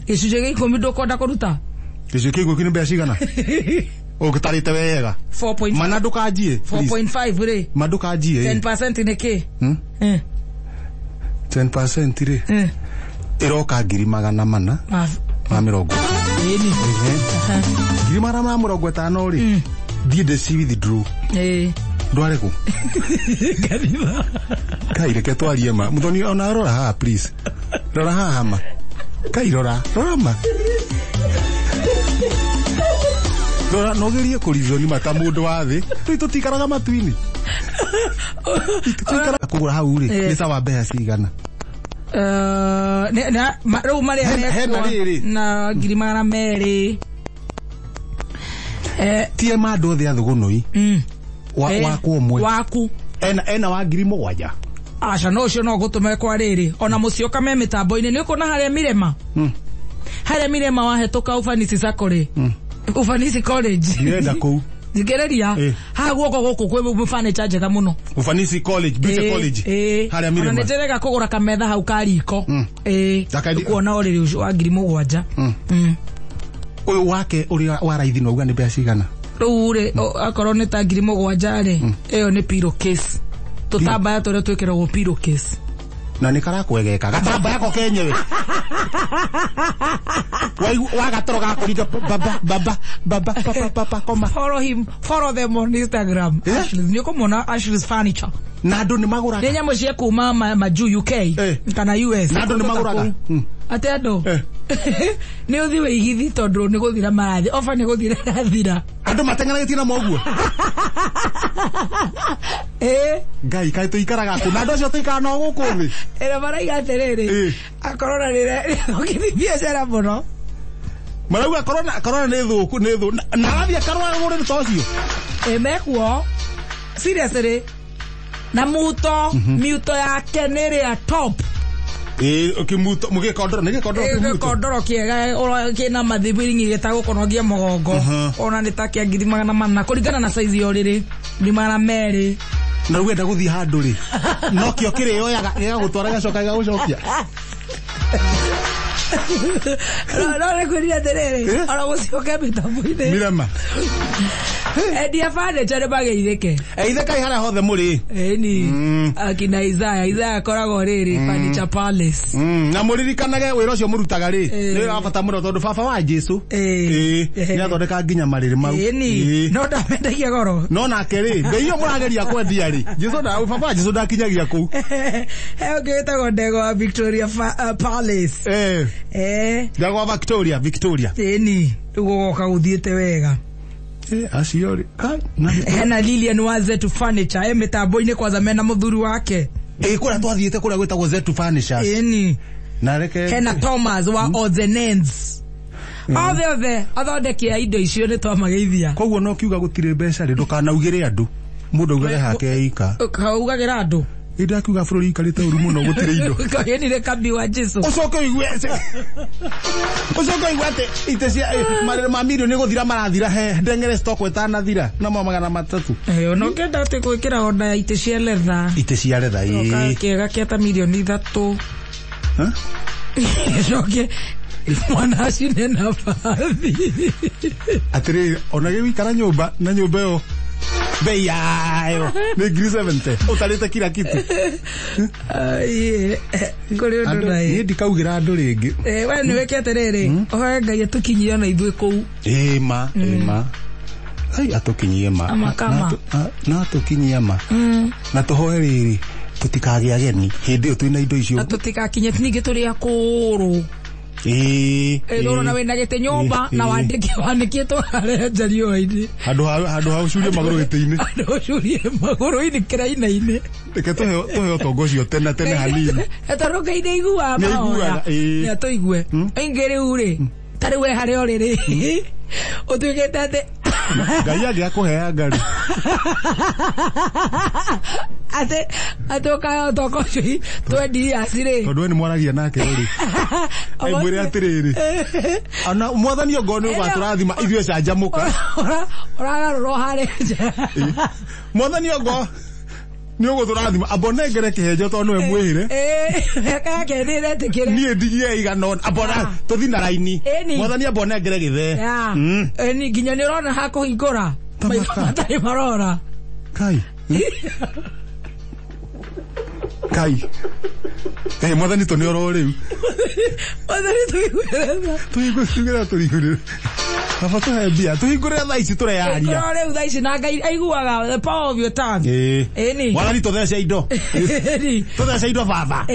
Gĩcunjĩ gĩa 10 ndũkwenda kũruta. Gĩcunjĩ kĩa 10 nĩ mbeca cigana? Ũgĩtarĩte wega. 4.5. Mana ndũkanjie. 4.5 rĩ. Ma ndũkanjie. 10% nĩ kĩ? 10% rĩ. Ĩroka 400 ma 50. Ĩni. 450 rĩ. Thiĩ ndĩci withdraw. Ndware kũ? Kanitha. Kai reke twarie ma. Muthoni ona rora haha please. Rora haha ma. Kai rora. Rora ma. Rora no gerie kũrizoni mata mũndũ wa thĩ. Tũi tũtikaraga matu-inĩ. Tũikaraga kũgũra hau rĩ. Nĩ sawa mbeca cigana? Rĩu marĩa mekuo na 200,000. Tie ma andũ othe a Thũgũnũi. Waku ũmwe. Waku. Ena wa 7,000. Aca no ũcio no gũtũme kwa rĩrĩ. Ona mũcioka me mĩtambo-inĩ nĩ ũkuona harĩa Mirema. Harĩa Mirema wahetũka Ufanisi Sacco rĩ. Ufanisi College. Ndirenda kũu. Thikĩrĩria. Haha guoko gũkũ kwĩ furniture njega mũno. Ufanisi College, Beauty College. Harĩa Mirema. Ona nĩnjĩrĩga kũgũra kametha hau ka riko. Ũkuona ũrĩrĩ ũcio wa 7,000. Ũyũ wake ũrĩa wa raithi no uga nĩ mbeca cigana? Rĩu rĩ akorwo nĩ ta 7,000 rĩ, ĩyo nĩ pillow case. Tũtambaya tũrĩa twĩkĩragwo pillow case. Na nĩ karakwegeka. Gatambaya ko kenyewe. Wagatoro gakũringa baba baba baba papa papa koma. Follow him, follow them on Instagram. Ashley's nĩ ũkũmona Ashley's Furniture. Na andũ nĩ magũraga. Nĩ nyamũ cia kuma majuu UK kana US. Na andũ nĩ magũraga. Atĩ andũ. Nĩ ũthi wĩigithi tondũ nĩ gũthira marathi. Ofa nĩ gũthira ĩrathira. Andũ mateng'eragĩtie na moguo. Ngai kaĩ tũikaraga kũ? Na andũ acio tũikaraga nao gũkũ thĩ. Ĩra maraiga atĩrĩrĩ. Corona nĩ ĩthũkĩtie biacara mũno. Marauga corona nĩ thũku, nĩ thũ. Na arathiĩ akarwara ũrĩrĩ ta ũcio. Mekuo. Seriously. Na muto, miuto yake nĩ ĩrĩa top. Kimuto, mũgĩkondoro, nĩ gĩkondoro kĩmuto. Gĩkondoro kĩega kĩna mathibiringi gĩtagũkonogia mũgongo. Ona nĩ ta kĩa 400,000 kũringana na size ya ũrĩrĩ. 200,000. Na rĩu enda gũthiĩ handũ rĩ. No kĩo kĩrĩoyaga gĩgagũtwara gĩgacoka gĩgagũcokia. No nĩ kwĩrire atĩrĩrĩ, ona gũcoke mĩtambo-inĩ. Mirema. Endia furniture nĩ mageithĩke. Eithĩkai harĩa hothe mũrĩ. Ĩni. Akina Isaiah, Isaiah akoragwo rĩrĩ Furniture Palace. Na mũririkanage wĩra ũcio mũrutaga rĩ, nĩ wĩra wa bata mũno tondũ baba wa Jesũ. Nĩ athondeka nginya marĩrĩ mau. Ĩni. No ndamendagia goro. No nake rĩ, bei ĩyo mũrageria kwendia rĩ, Jesũ nda, baba wa Jesũ ndakinyagia kũu. He ũngĩ wĩtagwo Ndegwa wa Victoria Palace. Ndegwa wa Victoria, Victoria. Ĩni. Rĩu gũgoka gũthiĩte wega. Acio rĩ. Hena Lilian wa Zetu Furniture, mĩtambo-inĩ kwanza mena mũthuri wake. Kũrĩa twathiĩte kũrĩa gwĩtagwo Zetu Furnitures. Ĩni. Na reke hena Thomas wa Odds and Ends. Othe othe athondeki a indo icio nĩ twamageithia. Koguo no kiuga gũtirĩ mbeca rĩ, ndũkanaugĩre andũ. Mũndũ augage hake ika. Kaugagĩra andũ. Ndakiuga bũrũri ikarĩte ũru mũno gũtirĩ indo. Kagenire kambi wa Jesu. Ũcoke ũigue ũcoke ũigue atĩ itĩ cia marĩrĩ ma milioni gũthira marathira he ndengere stock ĩtanathira na ma 300. Ona ũngĩenda atĩ gwĩkĩra order ya itĩ cia leather. Itĩ cia leather ĩĩ. Kĩega kĩa ta milioni 3. Coke mwana acine na bathi. Atĩrĩrĩ ona gĩgũikara nyũmba na nyũmba ĩyo bei yayo nĩ 70,000 ũtarĩte kila kitu. Kũrĩ ũndũ naĩ. Niĩ ndikaugĩra andũ rĩngĩ. We nĩ wĩke atĩrĩrĩ, ũhoe Ngai atũkinyie ona ithuĩ kũu. Ĩĩ ma, ĩĩ ma. Ai atũkinyie ma. Na atũkinyie ma. Na tũhoe rĩrĩ tũtikagĩe ageni hĩndĩ ĩyo twĩna indo icio. Na tũtigakinye ningĩ tũrĩ akũrũ. Ĩĩ na wĩna gĩtĩ nyũmba na wandĩkĩtwo harĩa nja riũa-inĩ. Handũ ha ũcurie magũrũ gĩtĩ-inĩ. Handũ ũcurie magũrũ-inĩ kĩraina-inĩ. Reke tũheo ũtonga ũcio tene tene hanini. Tondũ Ngai nĩ aiguaga mahoya. Nĩ atũigue. Aingĩ rĩu rĩ, ta rĩu we harĩa ũrĩ rĩ, ũtuĩkĩte atĩ Ngai angĩakũheanga rĩ. Atĩ atĩ ũkaheo ũtonga ũcio 20 years rĩ. Tondũ we nĩ mwaragia nake rĩ. Mwĩre atĩrĩrĩ. Ona mwathani ongorwo nĩ ũgatũrathima ithuĩ canjamũka. Ũragarũrwo harĩa nja. Mwathani ongorwo Nĩ ũgũtũrathima amba ũnengere kĩhenjo tondũ nĩwe mwĩhĩre. Mĩaka yake nĩ ĩretĩkĩre. Niĩ ndigie igana ũna amba tũthi na raini. Mwathani amba ũnengere gĩthee. Ĩni nginya nĩ ũrona ha kũhingũra. Maitho matarĩ marora. Kai. Kai. Mwathani tũ nĩ oro rĩu. Mwathani tũhingũre. Tũhingũre tũhingũre. Baba tũhe mbia tũhingũre thaa ici tũreyaria. Tũrore rĩu thaa ici na Ngai aiguaga the power of your tongue. Ĩni. Mwathani tũthece indo. Ĩni. Tũthece indo baba.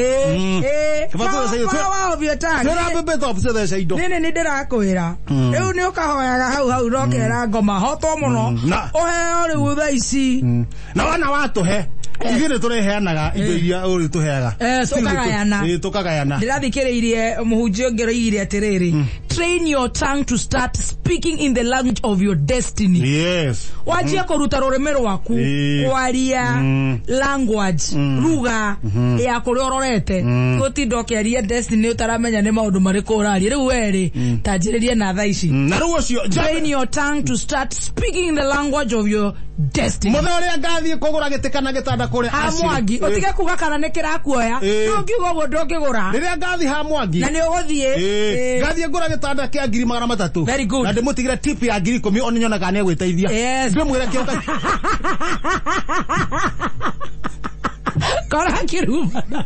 Baba tũthece indo. Power of your tongue. Twĩra mbembe to tũthece indo. Nĩ nĩ ndĩrakwĩra. Rĩu nĩ ũkahoyaga hau hau no kera ngoma hotwo mũno. Ũheo rĩu thaa ici. Na wana watũhe. Ithuĩ nĩ tũreheanaga indo iria ũrĩ tũheaga. Tũkagayana. Tũkagayana. Ndĩrathikĩrĩirie mũhunjia ũngĩ ũroigire atĩrĩrĩ, train your tongue to start speaking in the language of your destiny. Yes. Wanjie kũruta rũrĩmĩ rwaku kwaria language ruga ya kũrĩa ũrorete. Gũtinda ũkĩaria destiny ũtaramenya nĩ maũndũ marĩkũ ũraria. Rĩu we rĩ, tanjĩrĩrie na thaa ici. Na rĩu ũcio train your tongue to start speaking in the language of your destiny. Mũthenya ũrĩa ngathiĩ kũgũra gĩtĩ kana gĩtanda kũrĩa ha Mwangi, ũtige kuga kana nĩ kĩrakuoya. Ndũngiuga ũguo ndũngĩgũra. Rĩrĩa ngathiĩ ha Mwangi na nĩ ũgũthiĩ. Ngathiĩ ngũra gĩtanda kĩa 300,000. Very good. Na ndĩmũtigĩre tip ya 10,000 ona nyonaga nĩ egwĩteithia. Yes. Ndĩmwĩre kĩo kora kĩrumana.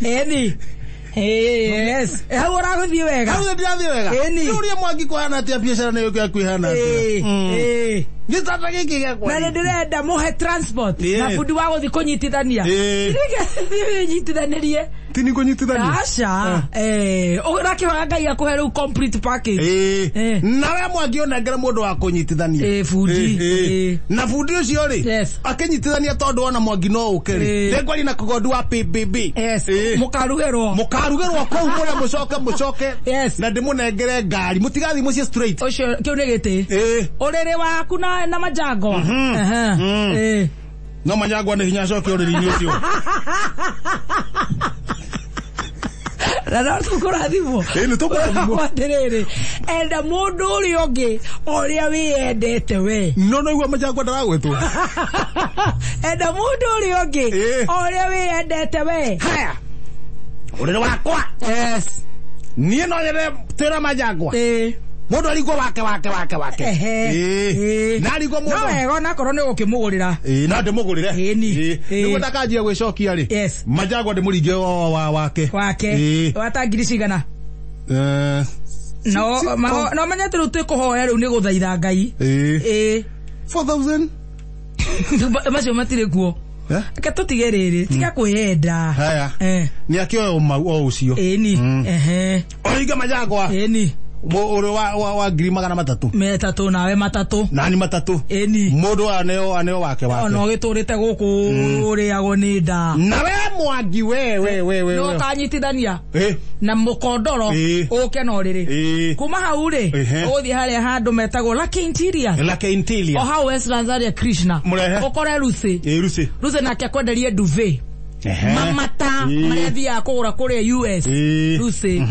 Ĩni. Yes. Hau ũragũthiĩ wega. Hau ndĩrathiĩ wega. Ĩni. Ũrĩa Mwangi kũhana atĩa biacara nĩ yũkĩra kwĩhana atĩa. Gĩtanda gĩkĩ gĩakwa. Na nĩ ndĩrenda mũhe transport na bundi wa gũthiĩ kũnyitithania. Nyitithanĩrie. Ti nĩ kũnyitithania. Aca. Ũrakĩhoya Ngai akũhe rĩu complete package. Nawe Mwangi ũnengere mũndũ wa kũnyitithania. Bundi. Na bundi ũcio rĩ, akĩnyitithania tondũ ona Mwangi no ũke rĩ. Nĩngwaria na kũgondu wa PBB. Yes. Mũkarugĩrwo. Mũkarugĩrwo kũu kũrĩa mũcoke mũcoke. Yes. Na ndĩmũnengere ngari. Mũtigathiĩ mũciĩ straight. Ũcio kĩu nĩ gĩtĩ. Ũrĩrĩ waku na majango. No manjangwa nĩ hinya acoke ũrĩrĩ-inĩ ũcio. Na no tũkũrathimwo. Nĩ tũkũrathimwo. Atĩrĩrĩ, enda mũndũ ũrĩa ũngĩ ũrĩa wĩyendete we. No no igua manjangwa ndaragwĩtwo. Enda mũndũ ũrĩa ũngĩ ũrĩa wĩyendete we. Haya. Ũrĩrĩ wakwa. Yes. Niĩ no nyende twĩra manjangwa. Mũndũ arigwo wake wake wake wake. Na arigwo mũndũ. No wega onakorwo nĩ ũgũkĩmũgũrĩra. No ndĩmũgũrĩre. Ĩni. Nĩguo ndakanjia gwĩcokia rĩ. Yes. Manjangwa ndĩmũringe wake. Wake. Wata ngiri cigana? No no menye atĩ rĩu twĩkũhoya rĩu nĩ gũthaitha Ngai. 4,000. Macio matirĩ kuo. Reke tũtige rĩrĩ, tiga kwĩyenda. Haya. Nĩ akĩoya o ũcio. Ĩni. Ũringe manjangwa. Ĩni. Ũrĩ wa 300,000. Metatũ nawe matatũ. Nani matatũ. Ĩni. Mũndũ aneo wake wake. Ona ũgĩtũrĩte gũkũ ũrĩagwo nĩ nda. Na we Mwangi we we we we. No ũkanyitithania. Na mũkondoro ũke na ũrĩrĩ. Kuma hau rĩ, ũgũthiĩ harĩa handũ metagwo Lucky Interior. Lucky Interior. O hau Westlands harĩa Krishna. Ũkore Lucy. Lucy. Lucy nake akwenderie duvet. Mamata marĩa athiaga kũgũra kũrĩa US. Lucy.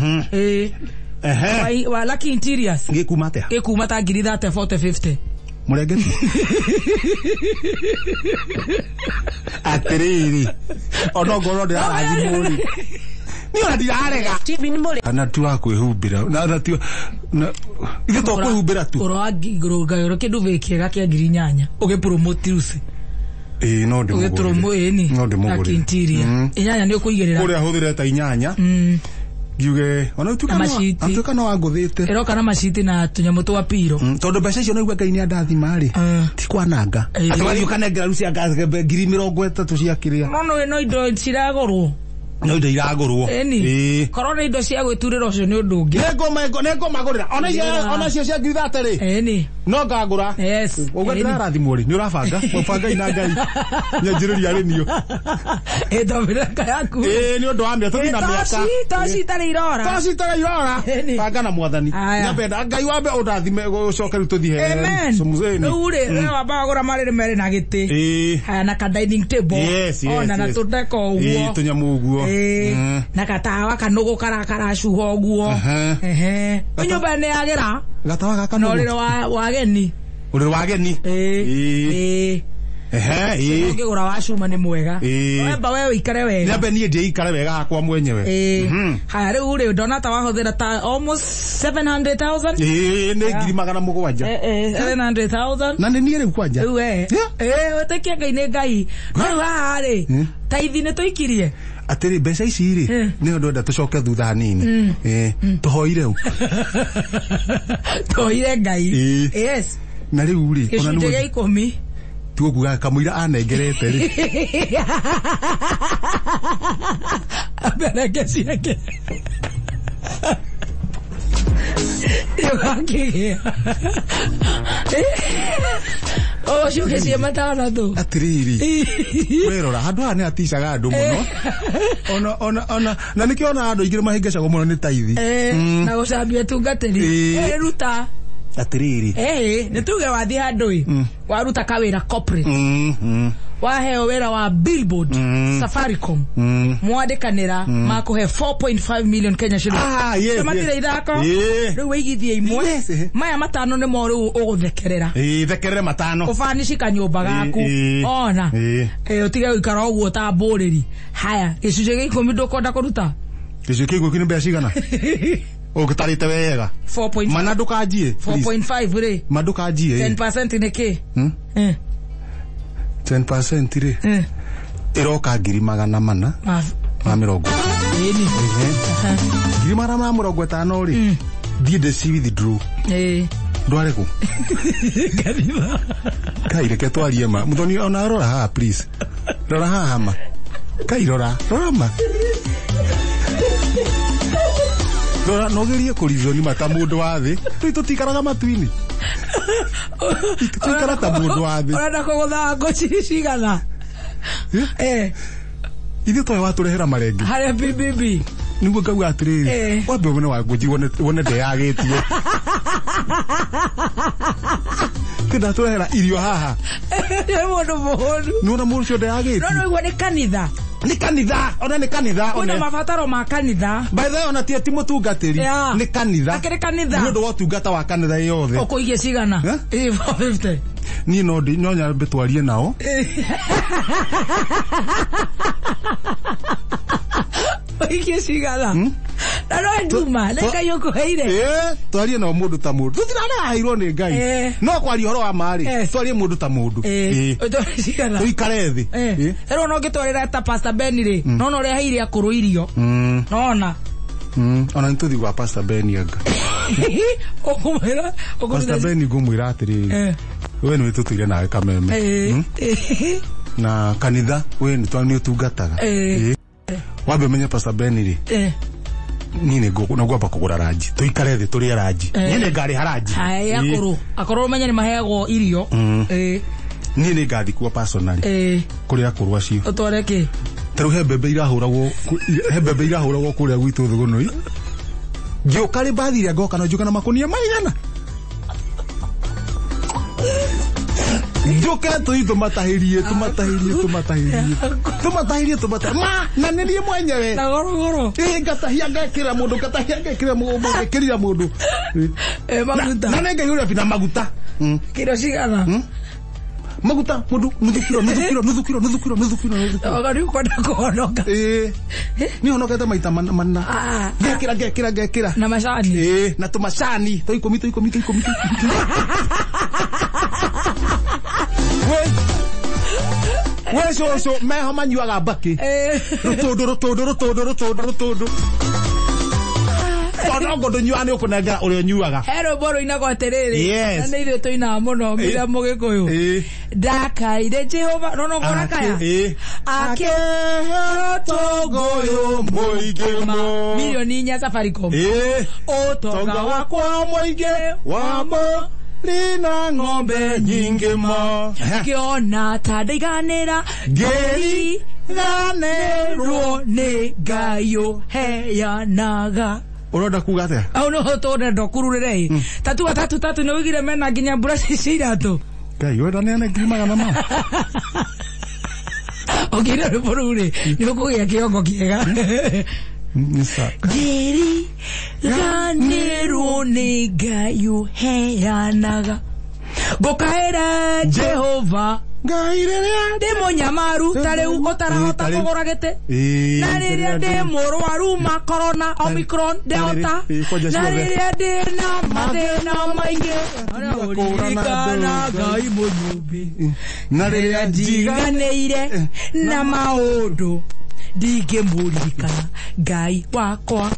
Wa Lucky Interiors. Gĩkuma atĩa? Gĩkuma ta 30,000 40 50. Mũrengeti. Atĩrĩrĩ. Ona ngorwo ndĩrarathimwo rĩ. Niĩ ona ndirarega. Kana tu wa kwĩhumbĩra. Na ti ithuĩ to kwĩhumbĩra tu. Ũroa kĩndũ kĩega kĩa 8,000. Ũgĩpromote Lucy. No ndĩmũgũrĩre. No ndĩmũgũrĩre. Lucky Interior. 8 nĩ ũkũigĩrĩra. Kũrĩa hũthĩre ta 8. Ngiuge ona tuĩka no angũthĩte. Ĩroka na maciti na tũnyamũ twa piro. Tondũ mbeca icio naigua Ngai nĩ andathima rĩ, ti kwananga. Atĩ wathiĩ ũkanengera Lucy anga 30,000 cia kĩrĩa. No no indo ciragũrwo. No indo iragũrwo. Ĩni. Korwo nĩ indo cia gwĩturĩra ũcio nĩ ũndũ ũngĩ. Nĩngũmagũrĩra. Ona cio cia 30,000 rĩ. Ĩni. No ngagũra. Yes. Ũguo ndĩrarathimwo rĩ, nĩ ũrabanga. Ũbangai na Ngai. Nyanjĩrĩria rĩ niũ. Ĩthomera yaku. Nĩ ũndũ wa mĩaka tũthiĩ na mĩaka. Toci itarĩ irora. Toci itarĩ irora. Banga na mwathani. Nyambe Ngai wambe ũndathime ũcoke rĩu tũthiĩ he. Amen. Rĩu rĩ, we wambaga gũra marĩrĩ merĩ na gĩtĩ. Haya na ka dining table. Ona na tũndeko ũguo. Tũnyamũ ũguo. Na gatawa kanũgũ karakaracuha ũguo. Nyũmba nĩ yagĩra. Gatawa gaka nũgũ. Na ũrĩrĩ wa ageni. Ũrĩrĩ wa ageni. Ĩĩ. Ehe, ĩĩ. Ũngĩgũra wa cuma nĩ mwega. Ĩĩ. Wemba we ũikare wega. Nyambe niĩ ndiikare wega hakwa mwenyewe. Ĩĩ. Haya rĩu rĩ ndona ta wahũthĩra ta almost 700,000. Ĩĩ, nĩ 700,000. 700,000. Na nĩ niĩ rĩu kwanja. Rĩu we. Yeah. Ĩĩ, wĩtĩkie Ngai nĩ Ngai. Rĩu haha rĩ, taithi nĩ tũikirie. Atĩrĩ mbeca ici rĩ, nĩ ũndũ ndenda tũcoke thutha hanini. Ĩĩ, tũhoire ũ. Tũhoire Ngai. Ĩĩ. Yes. Na rĩu rĩ, ona Gĩcunjĩ nĩ gĩa 10. tuokuga kamũira anengerete rĩ. Mbereke ciake. Nĩũgakĩgĩa. Ũciũke cia matandatũ. Atĩrĩrĩ, werora handũ haha nĩ haticaga andũ mũno. Ona ona ona na nĩkĩo ona andũ aingĩ mahĩngĩcagwo mũno nĩ taithi. Na gũcambia tungatĩri. Ruta. Atĩrĩrĩ. Nĩ tuge wathiĩ handũ ĩ, waruta kawĩra corporate. Waheo wĩra wa billboard Safaricom. Mwandĩkanĩra makũhe 4.5 million Kenya shillings. Ah, yes, Matirĩ yes. ithako. Ĩĩ. Rĩu wĩigithie imwe. Yes, eh. Maya matano nĩmo rĩu ũgũthekerera. Ĩĩ, thekerere matano. Ũbanici kanyũmba gaku. Ĩĩ. Ona. Ĩĩ. Ĩĩ, ũtige gũikara ũguo ta mbũrĩri. Haya, gĩcunjĩ gĩa 10 ndũkwenda kũruta. Gĩcunjĩ kĩa 10 nĩ mbeca cigana? Ũgĩtarĩte wega. 4.5. Mana ndũkanjie. 4.5 rĩ. Ma ndũkanjie. 10% nĩ kĩ? 10% rĩ. Ĩroka 450. Ĩni. 450 rĩ. Thiĩ ndĩci withdraw. Ĩĩ. Ndware kũ? Kanitha. Kai reke twarie ma. Muthoni ona rora haha please. Rora haha ma. Kai rora, rora ma. Rora no gerie kũrizoni ma ta mũndũ wa thĩ. Tũi tũtikaraga matu-inĩ. Tũikara ta mũndũ wa thĩ. Ũrenda kũgũtha ngũci cigana? Ithuĩ twae watũrehera marenge. Harĩa BBB. Nĩguo ngauga atĩrĩrĩ, wambe wone wa ngũnji wone ndeyagĩtie. Tindatũrehera irio haha. Nĩ mũndũ mũhũnu. Nĩwona mũndũ ũcio ndeyagĩtie. No nĩguo nĩ kanitha. Nĩ kanitha, ona nĩ kanitha. Kwĩna mabataro ma kanitha. By the way, ona ti mũtungatĩri. Nĩ kanitha. Akĩrĩ kanitha. Nĩ ũndũ wa ũtungata wa kanitha yothe. Ũkũigia cigana? Ĩĩ, 450. Niĩ no nyambe twarie nao. Ũigie cigana? Na no nduma, nĩ Ngai ũkũheire. Twarie nao mũndũ ta mũndũ. Tũtiranaheirwo nĩ Ngai. No kwaria ũhoro wa ma rĩ, twarie mũndũ ta mũndũ. Ũtware cigana? Tũikare thĩ. Rĩu no ngĩtwarĩra ta Pastor Ben rĩ, no no ũreheire akũrũ irio. Nona. Ona nĩtũthiĩ gwa Pastor Ben anga. Ũkũmwĩra, Pastor Ben ngũmwĩra atĩrĩrĩ. We nĩwe tũtũire nawe Kameme. Na kanitha we nĩ ũtungataga. Wambe ũmenye Pastor Ben rĩ. Niĩ nĩ ngwamba kũgũra ranji. Tũikare thĩ tũrĩe ranji. Niĩ nĩ ngarĩha ranji. Haya akũrũ. Akũrũ ũmenye nĩ maheagwo irio. Niĩ nĩ ngathi kuo personally. Kũrĩ akũrũ acio. Ũtware kĩ? Ta rĩu he mbembe irahũragwo kũrĩa gwitũ Thũgũnũi. Ngĩũka rĩ mbathi ĩrĩa ngoka no njũka na makũnia maigana. Njoke tũi tũmatahĩrie. Ma, na nĩ niĩ mwenyewe. Na gorogoro. Ĩĩ, ngatahia ngekĩra mũndũ, ngekĩrĩra mũndũ. Maguta. Na nĩ ngaihũria bi na maguta. Kiro cigana? Maguta, mũndũ, nuthu kiro. Oga rĩu kwenda kũhonoka. Ĩĩ. Niĩ honokete maita mana. Ngekĩra. Na macani. Ĩĩ, na tũmacani. Tũ ikũmi. We cũcũ meho manyuaga mbakĩ. Rũtũndũ. Tondũ ngo ndũnyuaga nĩ ũkũnengera ũrĩa ũnyuaga. He rwĩmbo rũinagwo atĩrĩrĩ. Na nĩ ithuĩ tũinaga mũno Miriam Mũgĩkũyũ. Ndakaire Jehova. No no ũrakaya. Akĩhe mũingĩ mo. Milioni 4 Safaricom. Ũtonga wakwa mũingĩ wa rina ng'ombe nyingĩ mo. Ngĩona ta ndaiganĩra ngĩriganĩrwo nĩ Ngai ũheanaga. Ũrenda kuga atĩa? Au no tũrenda ũkururĩre ĩ. Tatu tatu tatu nĩ ũigire mena nginya mbura cia iratũ. Ngai wenda neane 400,000. Ũngĩina rwĩmbo rũu rĩ, nĩ ũkũgĩa kĩongo kĩega. Ngĩriganĩrwo nĩ Ngai ũheanaga. Ngũkaĩra Jehova Ngai rĩrĩa ndĩ mũnyamaru ta rĩu ũtarahota Ĩĩ, kũgũra gĩtĩ, Ĩĩ, na rĩrĩa ndĩ mũrwaru ma corona, Omicron, Delta, Ĩĩ, kwanja na ciothe. rĩrĩa ndĩ na mathĩna maingĩ, Kũũrana ũririkana ndũ- Ngai mũnyũmbi. Na rĩrĩa njiga Njiganĩire na maũndũ, ndingĩmũririkana Ngai wakwa.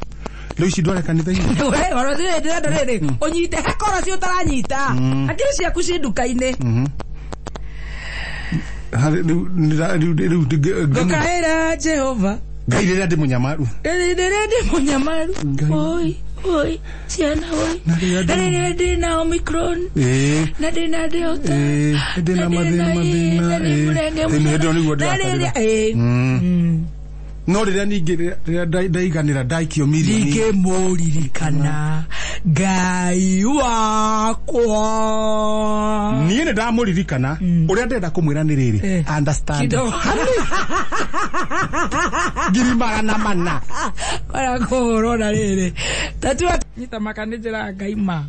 Rĩu ici ndware kanitha-inĩ. We, oro ndĩrenda rĩrĩ ũnyite hekora cio ũtaranyita, hakiri ciaku ci nduka-inĩ. Harĩ- rĩu rĩu Ngũkaĩra Jehova Ngai rĩrĩa ndĩ mũnyamaru. Rĩrĩa ndĩ mũnyamaru. Ngai. Oi oi ciana oi. Na rĩrĩa Na ndĩ- rĩrĩa ndĩ na Omicron, Ĩĩ. na ndĩ na Delta, Ĩĩ, ndĩ na mathĩna mathĩna na ndĩ ĩĩ. mũrenge Ĩĩ, mũno. hĩndĩ ĩyo nĩguo Na rĩrĩa ndĩrakarĩra. ĩĩ. No rĩrĩa ningĩ rĩrĩa ndaiganĩra ndaikio mirioni Ndingĩmũririkana Ngai wakwa. Niĩ nĩ ndamũririkana. Ũrĩa ndĩrenda kũmwĩra nĩ rĩrĩ, understand. Kidogo. 400,000. Kora kũhũrwo na rĩrĩ tatua nyita maka nĩ njĩra ya Ngai ma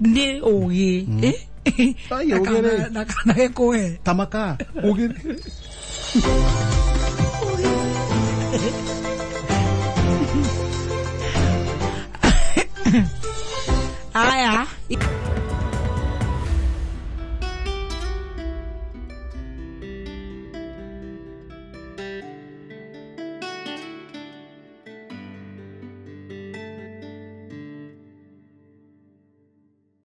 nĩ ũgĩ. Ai, ũgĩ rĩ. Ndakana gĩkũhe. Tamaka ũgĩ. Aya.